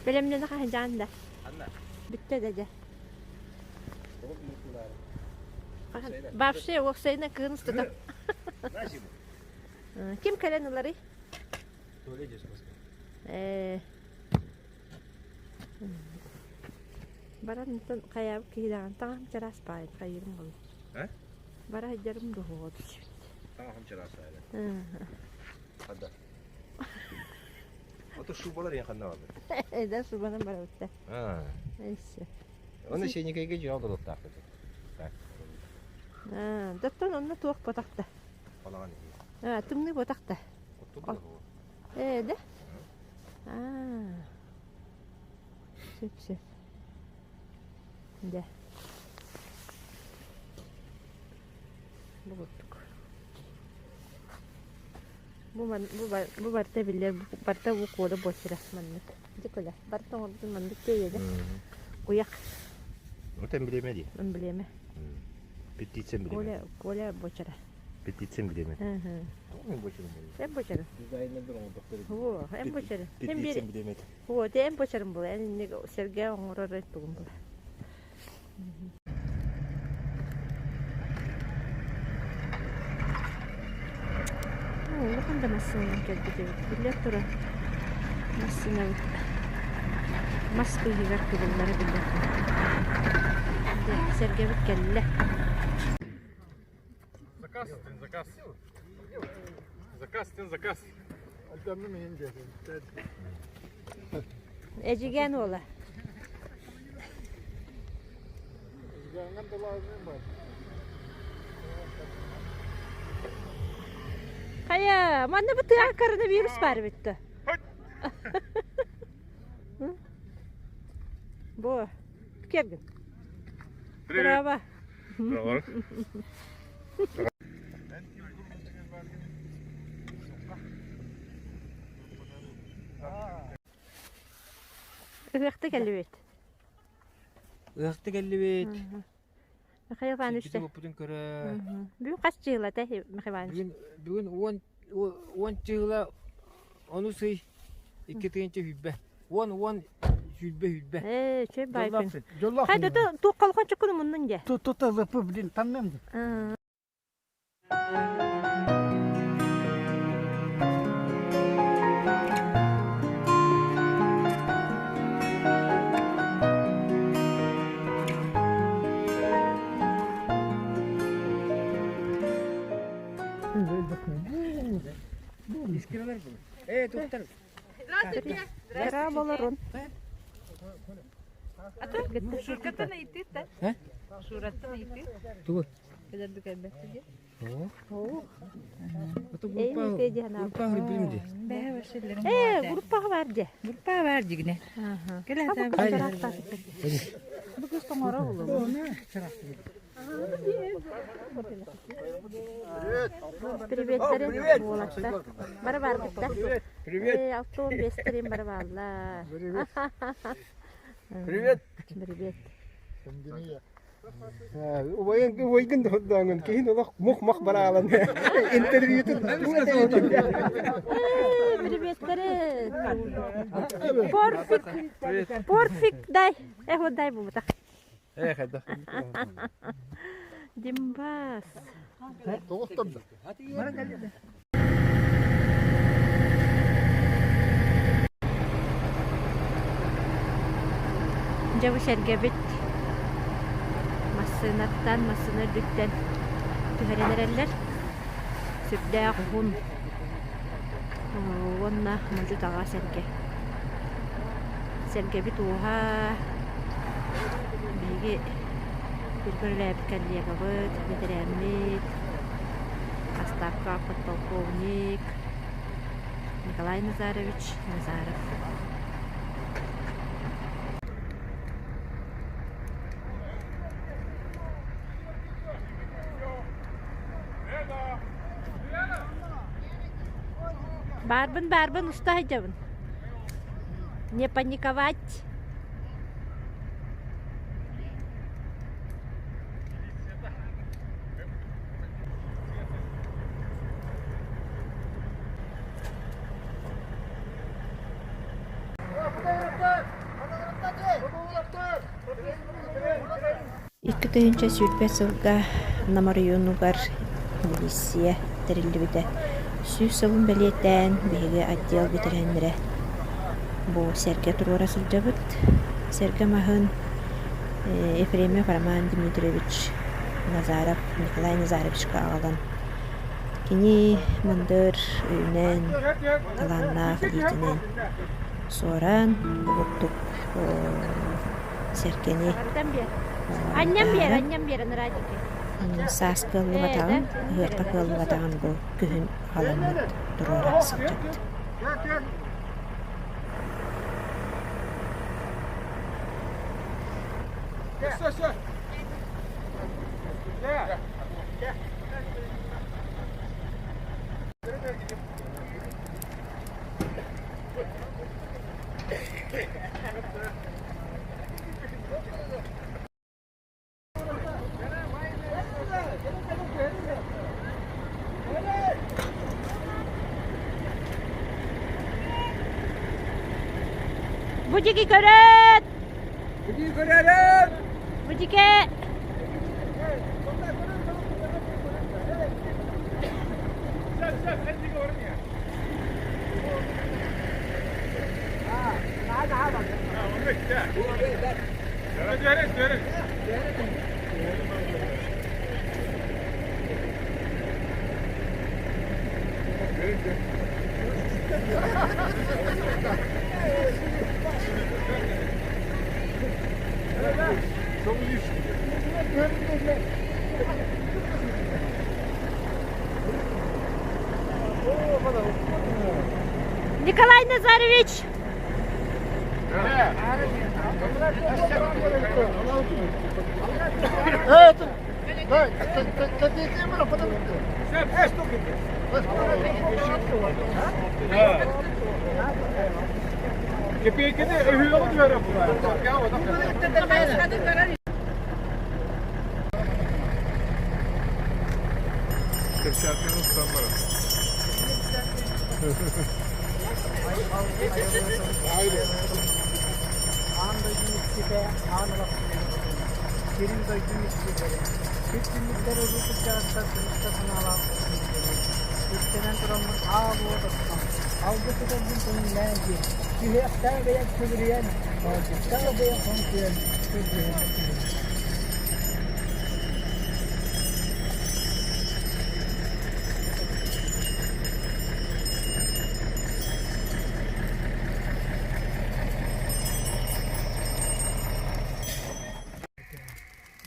Бэлэмнэнэ хаһан да. Бүттэ да дьэ. Вообще уопсайынан кыһын устата. Ким кэлэн ыларый? Ээ. Баран хайаабыт киһи даҕаны таҥаһым чараас баайын хайыырым буолла. Бара сылдьарым дуһуоҕа түсүбүт. Таҥаһым чараас баайын. Хадда. Ото шубалар ең ханна барды? Да шубанан барабытта. Эссе. Оны сеникейге жиал додоттаахпыт. Доттон онно туох ботахта? Балаҕан Тымныы ботахта. Ээ да? Сөп сөп. Дэ. Бу курдук. Бу бу барыта биллэр барыта бу куода буочара маннык. Дьэ көлө барыта оҥорбутун маннык тиэйэдэ. Куйах. Вот эмблема дии. Эмблема. Петиция эмблема. Коля Коля буочара. Петиция эмблема. Тоҕо буочарым буолла? Эн буочарын. Дизайнердер оҥордохтор. Оо, эн буочарын. Петиция эмблема. Оо, эн буочарын була. Эн инник сэргэ оҥорор тугум була. Улахан да массыынанан кэлбит эбит. Биллэр турар, массыынабыт мас быыһыгар кыбыллара биллэр турар. Дьэ, сэргэбит кэллэ. Заказ, заказ. Заказ, заказ. Эдьигээн уола. Хайа, манна бу тыа коронавирус баар эбит да. Бу, кергин. Браво. Браво. Ыһыахта кэллибит. Ыһыахта кэллибит. Михаил Иванович Сирбитин оппутун көрө. Бүгүн хас чыыла тэ Михаил Иванович? Бүгүн бүгүн уон уон чыыла ону сый 2 тыһыынча сүүрбэ. Уон уон сүүрбэ сүүрбэ. Ээ, чөй баайкын. Дьоллоох Хайда туох колхон чуккуну муннун дьэ. Тута лыпы блин танным. Ээ, туохтар. Здравствуйте. Здравствуйте. Шуркаттан ыйытыыт да? Шураттан ыйытыы. Тугу? Кэлэрби кэлбэттэ диye. Группа билим ди. Ээ, группаҕа бар дьэ. Группа бар дигине. Бу кыз тоҥоро булу. Приветтерин уолаттар. Бары барбыттар. Привет. Ээ, 65-терин бары бааллар. Привет. Привет. Убайын убайгын да киһин олох мух-мах бараалан интервьютун Приветтерин. Порфик. Порфик дай. Эх, вот дай бу так. Э, хайда. Димбас. Тоҕустарда. Дьэ бу сэргэбит массыынаттан, массыына үрдүттэн түһэрэн эрэллэр. Сүрдээх уһун уонна модьу-таҕа сэргэ. Сэргэбит уоһа биһиги бииргэ үлэлээбит коллегабыт, бэтэрээммит, отставка подполковник Николай Назарович Назаров. Баарбын, баарбын, уста сылдьабын. Не паниковать. 2020 сылга Нам оройуонугар милииссийэ тэриллибитэ 100 сылын бэлиэтээн, биһиги отдел бэтэрээннэрэ бу сэргэ туруора сылдьабыт. Сэргэ маһын Ефремов Роман Дмитриевич Назаров Николай Назаровичка аҕалан кини мындыр өйүнэн, талааннаах илиитинэн суораан бу курдук сэргэни таһааран саас кыаллыбатаҕын, ыһыахха кыаллыбатаҕын бу күһүн аҕаламмыт туруора сылдьабыт. Бу диэки көрөөт! Бу диэки көрөөрөт! Бу диэки! Николай Назарович! Аан дойду иччитэ, аан олохтоох сирин дойдун иччилэрэ, сир түннүктэр улуу кырдьаҕастар сылыста санаалаах күннэри, үктэнэн тураммын аал уот оттон, алгыс этэрбин көҥүллээн диэн, түһүөхтээх бэйэм сүгүрүйэн, хоолдьуктаах бэйэм хоҥкуйан көрдөһөн түһэбин.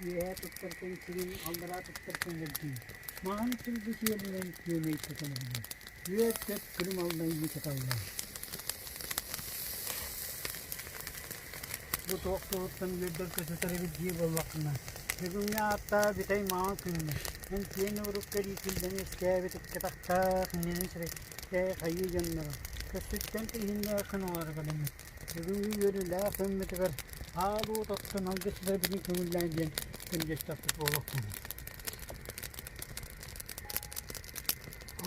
Үөһээ туттар күн аллараа туттар күн Маҕан сылгы сиэлинэн күөмэй тутан билэр. Үөт-көт күлүм аллай мычаталлар. Бу туох туһуттан үөрдэр көтүтэр эбит дии буоллаххына, бүгүҥҥү ааттаа бүтэй маҥан күҥҥэ эн киэн урукка иитиллэн үөскээбит ыккатахтаах иннинэн сирэйдээх хайыы дьонноро көстүттэн тиһиннээх оҥоро кэлэммит бүгүҥҥү үөрүүлээх күммүтүгэр аал уот оттон алгыс сытарбытын көҥүллээн диэн күндүстэхпит буолуохтун.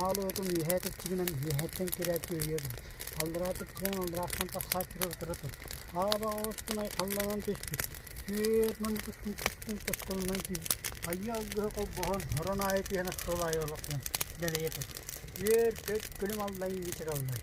Аал уотум үөһээ тупсугунан үөһэттэн кирээт үөһүөбүн, аллараа тупсугунан алларааттан тахсааччыга утары тур. Аал оҕустун айхалланан түспүт, түөрт муннукуттун тустун тосхолунан түспүт, айыы алгыһы холбоһон, орон аайы түһэн остуол аайы олохтон дэлэйэ тур. Үөр-көт күлүм аллайын мичик аллай.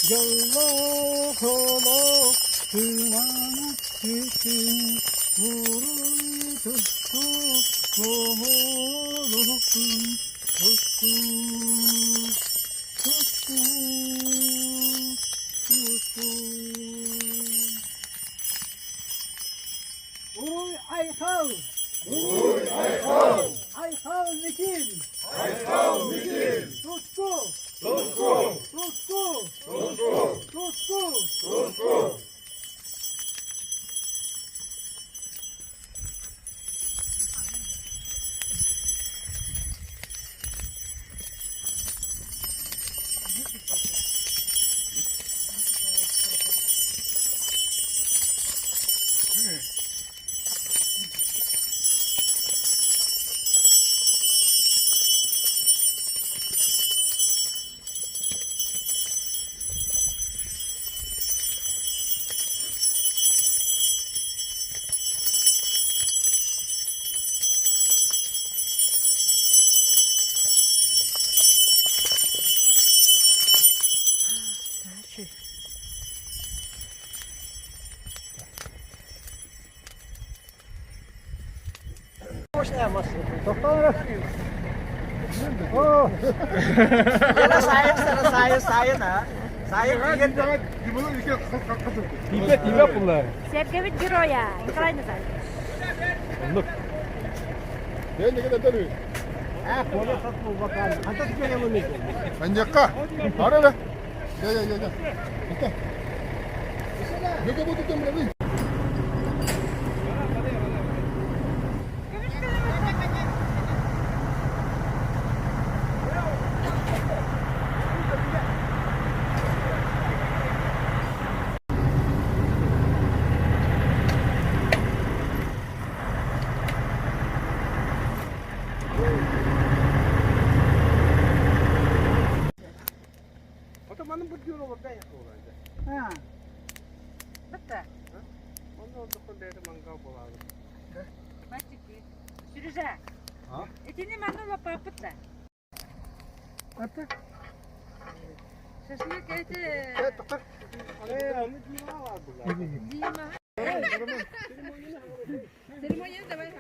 Дьоллоох олох тыынан түстүн, уруй туску оһолохтун, туску, туску, туску. Уруй Айхал! Уруй Айхал! Айхал Микин! Айхал Микин! Туску! Туску! Туску! Туску! Туску! Туску! Сэргэбит геройа Николай Назарович. Аньякка, ара да. Я, я, я, я. Сережа, итини манна лаппаппыт да. Шашлык эти... Дима. Церемонию давай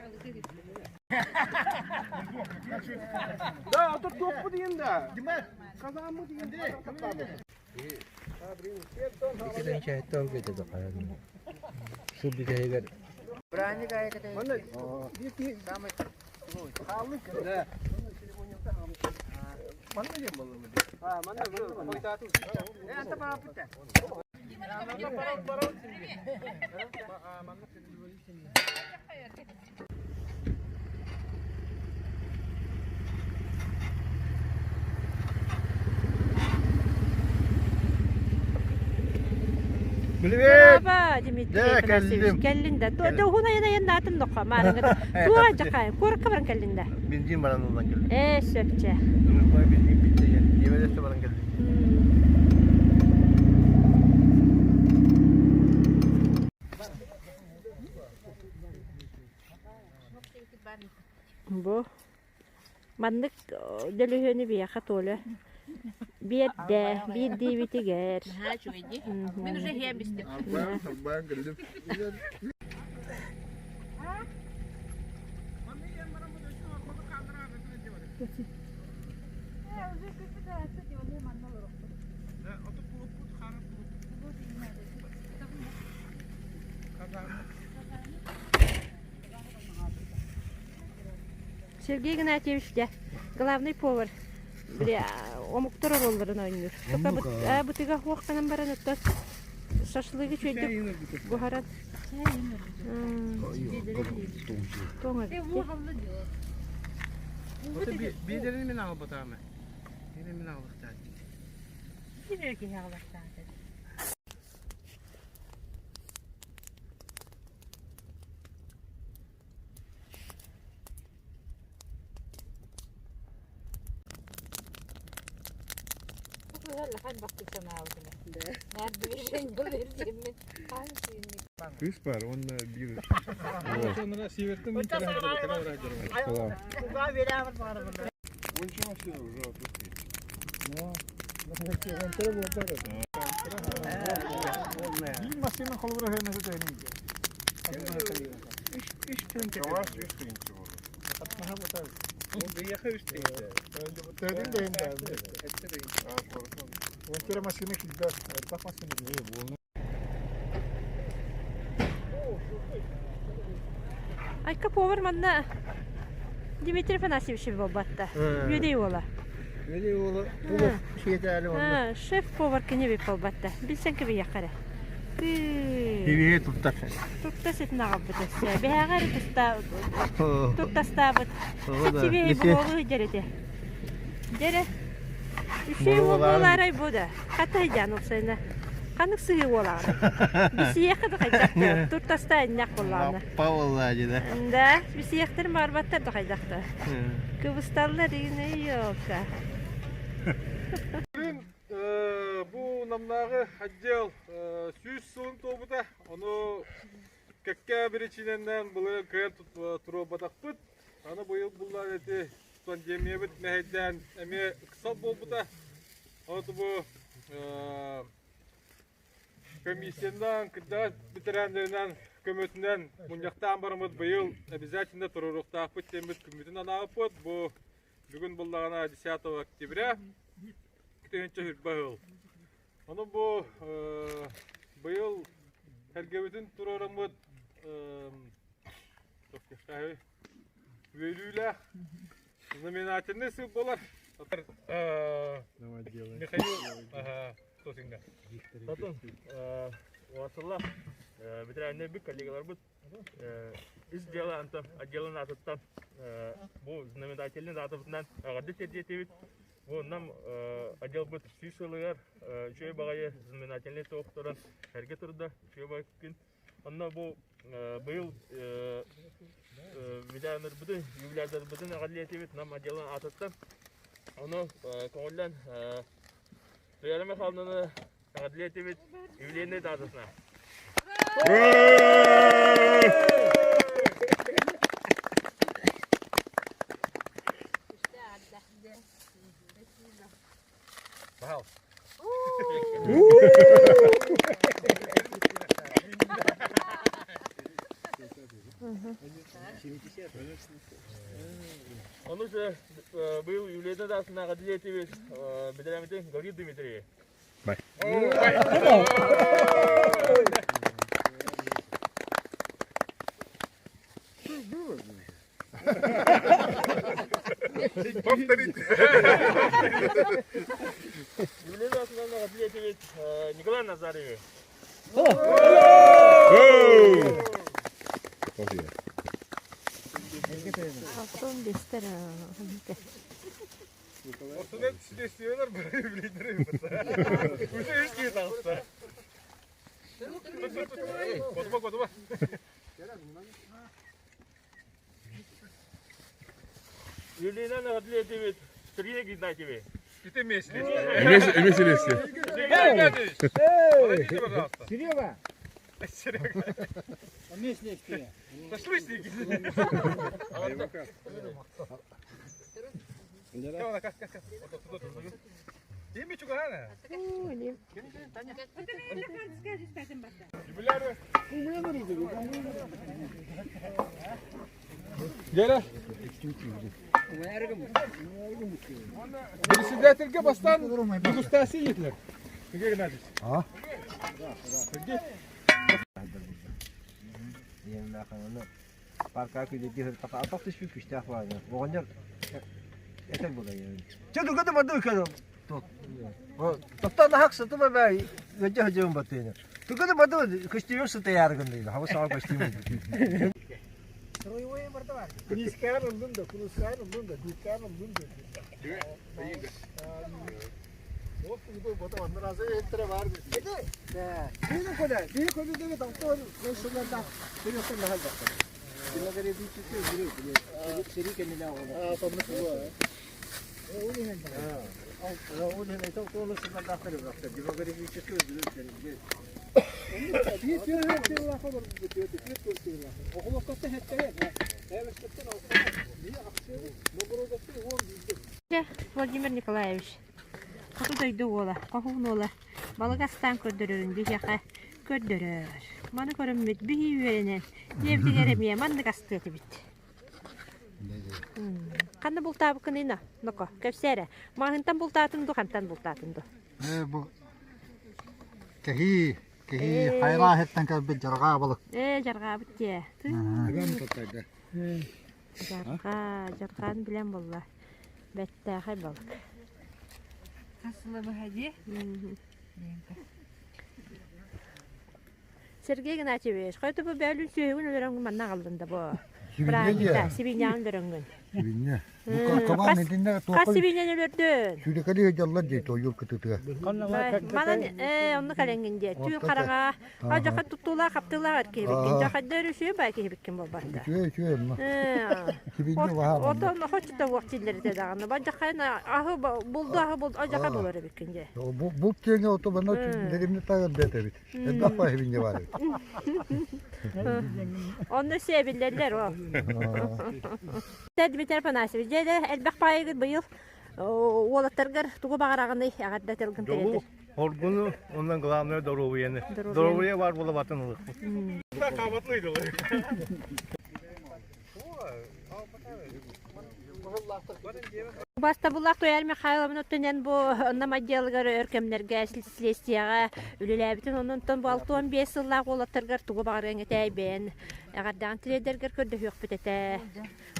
Да, а то топпу диэн да. Казааммы диэн Браво, Дмитрий Афанасьевич, кэллин да. Туһун айан айаннаатын доха, маарыҥҥа. Туа дьахай, куоракка баран кэллин да. Бензин баран ылан кэллим. Ээ, сөпчэ. Бензин bitti. Yemeğe баран кэллим. Бу маннык дөлүһүөнү биһиэхэ Толя биэрдэ, биирдиибитигэр. Мин уже иһиэм истим. Арбаан кэллим. Сергей Игнатьевич дьэ, главный повар били омуктар оруолларын оонньуур. Только бытыга хуохтанан баран оттон шашлыгы үчүгэйдик буһаран. Тоҥ эбит. Биирдэрин мин аҕалбатаҕым. Биирдэрин мин аҕалбатаҕым. Биир киһи аҕалбатаҕым. Кыыс бар уонна биир Биир массыына холобура Айка повар манна Дмитрий Афанасьевич буолбатта. Үөдэй уола. Үөдэй уола Пулов сиэтээли онно. Шеф-повар кини эбит буолбатта. Билсэн кэбиһиэххэ эрэ. Тибиһи туттар. Тутта ситин аҕалбыт өссө. Биһээҕэ эрэ туста туттастаабыт. Сибиһи буолу дьэрэтэ. Дьэрэ. Үчүгэй буолаарай бу да. Хата дьан уксайна. Ханнык сыһыы буолаҕын? Бисиэхэ да хайдахта. Туттаста иннэх буоллаҕына. Павла дьэ. Да, бисиэхтэр барбаттар да хайдахта. Кыбысталлар игин ёлка. Бу Намнааҕы отдел 100 сылын туолбута. Ону кэккэ биричиинэнэн былыр кыайан туруорбатахпыт. Аны быйыл буллар эти пандемиябыт мэһэйдээн эмиэ ыксал буолбута. Ону бу комиссиянан, кырдьаҕас ветераннарынан көмөтүнэн мунньахтаан бараммыт быйыл обязательно туруоруохтаахпыт диэммит күммүтүн анаабыппыт. Бу Бүгүн буллаҕына 10 октября 2020 сыл. Ону бу быйыл сэргэбитин туруораммыт үөрүүлээх знаменательный сыл буолар. Михаил Татун, Уасыллах, ветераннарбыт, коллегаларбыт Ис дьыала Антон отделын аатыттан бу знаменательный даатабытынан эҕэрдэ тиэрдиэтибит. Бу нам отделбыт 100 сылыгар үчүгэй баҕайы знаменательный туохтаран эргэ турда, үчүгэй баҕайы күн. Онно бу быйыл юбилярдарбытын, юбилярдарбытын эҕэрдэлиэтибит нам отделын аатыттан. Ону көҥүллэн Туяра Михайловнаны эҕэрдэлиэтибит юбилейный даатасына. Пожалуйста. Ону быйыл юбилейный даатасына эҕэрдэлиэтибит бэтэрээммитин Гаврил Дмитриевич. Повторите. Юбилейный даатасынан эҕэрдэлиэтибит Николай Назаревич. Алтын бестер Ортодан следствиелер билейдер Уже үш киһи таҕыста. Котуба, котуба. Юлина Нагадлетевич, Сергей Геннадьевич. Ити месте. Эмиэ силиэстийэ. Сергей Геннадьевич, подойдите, пожалуйста. Серега! Серега. Эмиэ следствие. Шашлычники. Тими чугана. Гера. Председательге бастан дегустация етілер. Сергей Геннадьевич. А? Сергей. Паркаҕа күүлэйдии сырыттахха атах түспүт күүстээх баҕайы. Оҕонньор этэр буолайа. Чэ туга да барды ыккадым. Тоттон ахак сытыма бай ыадьа сылдьабын баттыйны. Туга да барды көстүүм сытыйаары гынныйна. Хабы саҕа көстүүм. Нискаар ыллын да, курускаар ыллын да, диккаар ыллын да. Владимир Николаевич, Хоту дойду уола, хоһуун уола балык астаан көрдөрөрүн биһиэхэ көрдөрөр. Маны көрөммүт биһи үөрэнэн дьиэбитигэр эмиэ маннык астыа этибит. Ханна бултаабыккын ина, ноко, кэпсээ эрэ. Маҕаһыынтан бултаатыҥ дуу, хантан бултаатыҥ дуу? Ээ бу кэһии, кэһии хайалааһыттан кэлбит дьарҕаа балык. Ээ, дьарҕаабыт дьиэ. Дьарҕаа, дьарҕаан билэн буолла. Бэттээхэй балык. Хас сыла быһа дии? Сергей Игнатьевич, хойуту бу бөөлүүн сүөһүгүн өлөрөҥҥүн манна аҕаллын да бу. Бырааһынньыкта, сибиинньэҕин өлөрөҥҥүн. Сибиинньэ. Хас хас сибиинньэни өлөрдүн? Сүүрэкэлии сылдьаллар дии тойур кытытыга. Манан ээ онно кэлэҥҥин дии. Түүн хараҥа Дьаха туттуулаах хаптыылаах эр киһибиккин. Дьахайда өрүсүө бай киһибиккин буолбатта. Үчүгэй үчүгэй онно. Сибиинньэ баһаам онно. Отон хоччута уох тиллэрите даҕаны. Ба дьахайын аһы булду аһы булду дьаха булар эбиккин дьэ. Булт киэҥэ ото манна деревня тагар бэт эбит. Элбэх бай сибиинньэ бар эбит. Онно сиэбиллэллэр о. Дмитрий Афанасьевич, дьэ элбэх баайыгыт быйыл уолаттаргар тугу баҕараҕыный эҕэрдэ тылгын тириэрдэр. Хоргуну, онон главное доруобуйаны. Доруобуйа баар буола батын ылыахпыт. Бастабыллаах Туйаар Михайловна өттүнэн бу Нам отделыгар өр кэмнэргэ следствиеҕэ үлэлээбитин, онон бу 65 сыллаах уолаттаргар тугу баҕарыаҥ этэй бэйэн эҕэрдэҕин тириэрдэргэр көрдөһүөхпүт этэ.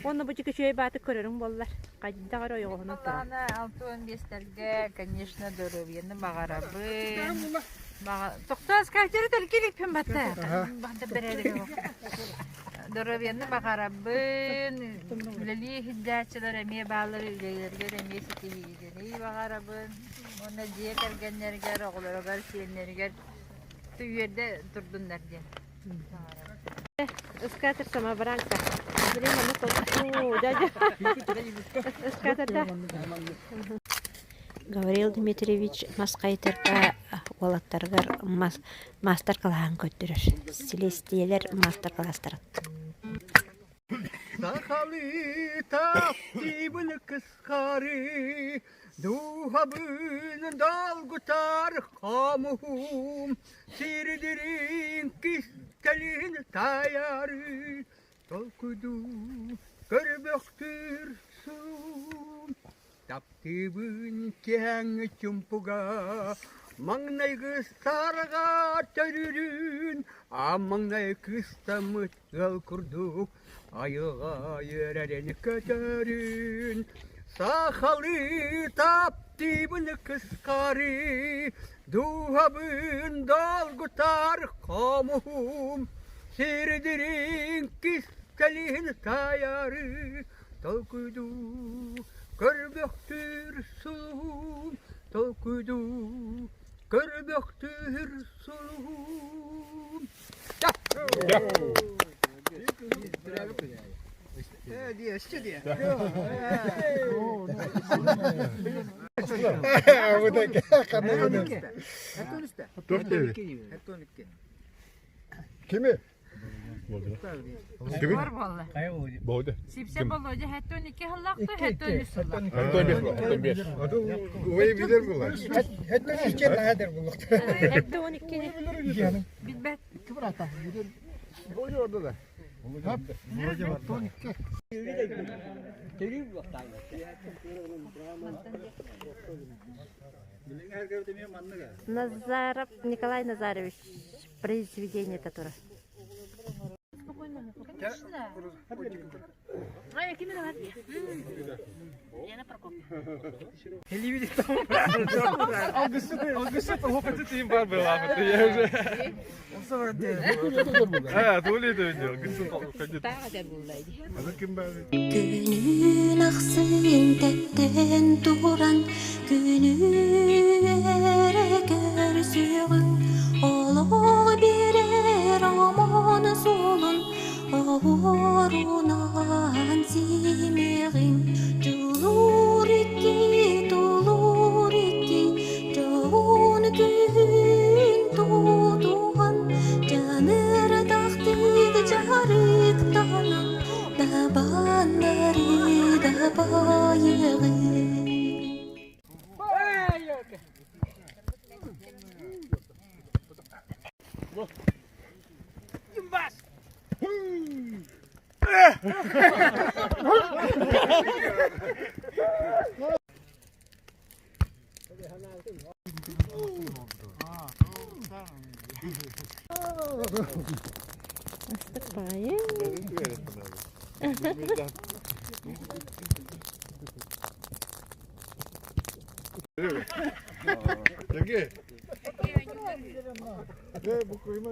Уонна бу үчүгэй бааты көрөрүҥ буоллар, хайдах эрэ ойоҕоһунан турар. Аллаана 65-тэргэ, конечно, доруобуйаны баҕарабын. Тохтоо, скайтеры төлкө иликпин батта. Бахта бэрээдэгэ Доруобуйаны баҕарабын. Үлэлии иһиллээччилэр эмиэ бааллар, үлэлэригэр эмиэ ситиһиилэри баҕарабын. Уонна дьиэ кэргэннэригэр, оҕолоругар, сиэннэригэр үөрдэ турдуннар диэн. Ыскаатыр самобранка. Блин, ону толку, дядя. Ыскаатырда. Гаврил Дмитриевич мас хайытарга уолаттарыгар маастар-кылааһын көрдөрөр. Силиэстийэлэр маастар-кылаастарын. Сахалыы таптыыбын кысхары, дууһабын долгутар хомуһум, сирдирин кистэлин таайары, толкуйдуу көрбөхтүүр суум. Таптыыбын киэҥ чумпуга, маҥнайгы сарга төрүүрүн, а маҥнай кыстаммыт ыал курдук айылҕа үөрэрин көтөрүн сахалыы таптыыбын кысхары дууһабын долгутар хомуһум сирдирин кистэлин таайары толкуйдуу көрбөхтүүр сулуһум толкуйдуу көрбөхтүүр сулуһум Kimi? Бар буолла. Сипсе Володя 72 сыллаахты, 73 сыллаах. Ой билер булар. 72 Билбэт. Orada da. Назаров Николай Назарович произведение которое. Алгысчыт, алгысчыт, им бар была, я уже. А, тули это видел, алгысчыт, ходит. Күнүн ахсын тэттэн туран күнү эрэ көрсүөҕүҥ олох биэрэр омон суолун оҕуорунан симиэҕиҥ дьулуур икки тулуур икки дьоһун күһүн тутуһан дьаныырдаахтык дьарыктанан Дабааннары дабайыгын. Астык баайы. Сергей. Э, бу куйма.